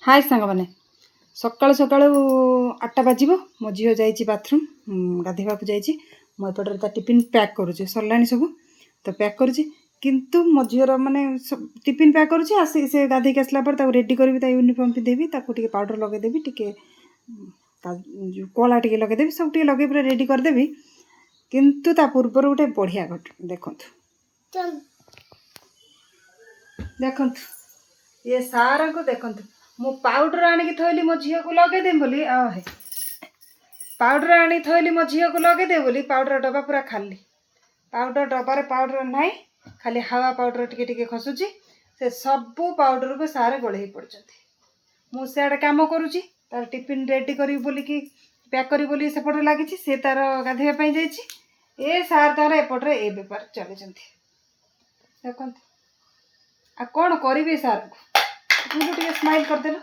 High ସାଙ୍ଗମାନେ, ସକାଳୁ ସକାଳୁ 8ଟା ବାଜିବ। ମୋ ଝିଅ ଯାଇଛି ବାଥରୁମ୍ ଗାଧୋଇବାକୁ ଯାଇଛି। ମୁଁ ଏପଟରେ ତା ଟିଫିନ୍ ପ୍ୟାକ୍ କରୁଛି। ସରିଲାଣି ସବୁ ତ, ପ୍ୟାକ୍ କରୁଛି। କିନ୍ତୁ ମୋ ଝିଅର ମାନେ ଟିଫିନ୍ ପ୍ୟାକ୍ କରୁଛି, ଆସି ସେ ଗାଧୋଇକି ଆସିଲା ପରେ ତାକୁ ରେଡ଼ି କରିବି, ତା ୟୁନିଫର୍ମ ପିନ୍ଧେଇବି, ତାକୁ ଟିକେ ପାଉଡ଼ର ଲଗେଇଦେବି, ଟିକେ ତା ଯେଉଁ କଳା ଟିକେ ଲଗେଇଦେବି, ସବୁ ଟିକେ ଲଗେଇ ପୁରା ରେଡ଼ି କରିଦେବି। କିନ୍ତୁ ତା ପୂର୍ବରୁ ଗୋଟେ ବଢ଼ିଆ ଘଟଣା ଦେଖନ୍ତୁ। ଦେଖନ୍ତୁ, ଇଏ ସାରଙ୍କୁ ଦେଖନ୍ତୁ। ମୁଁ ପାଉଡ଼ର ଆଣିକି ଥୋଇଲି ମୋ ଝିଅକୁ ଲଗେଇଦେବି ବୋଲି। ହେ, ପାଉଡ଼ର ଆଣିକି ଥୋଇଲି ମୋ ଝିଅକୁ ଲଗେଇଦେବି ବୋଲି, ପାଉଡ଼ର ଡବା ପୁରା ଖାଲି। ପାଉଡ଼ର ଡବାରେ ପାଉଡ଼ର ନାହିଁ, ଖାଲି ହାୱା ପାଉଡ଼ର ଟିକେ ଟିକେ ଖସୁଛି। ସେ ସବୁ ପାଉଡ଼ରକୁ ସାରେ ଗୋଳେଇ ପଡ଼ୁଛନ୍ତି। ମୁଁ ସିଆଡ଼େ କାମ କରୁଛି, ତାର ଟିଫିନ୍ ରେଡ଼ି କରିବି ବୋଲିକି, ପ୍ୟାକ୍ କରିବି ବୋଲି ସେପଟରେ ଲାଗିଛି। ସେ ତାର ଗାଧୋଇବା ପାଇଁ ଯାଇଛି, ଏ ସାର୍ ତାର ଏପଟରେ ଏ ବେପାର ଚଲେଇଛନ୍ତି। ଦେଖନ୍ତୁ, ଆଉ କ'ଣ କରିବି ସାର୍ଙ୍କୁ? ବୁଲୁ, ଟିକେ ସ୍ମାଇଲ୍ କରିଦେଲ।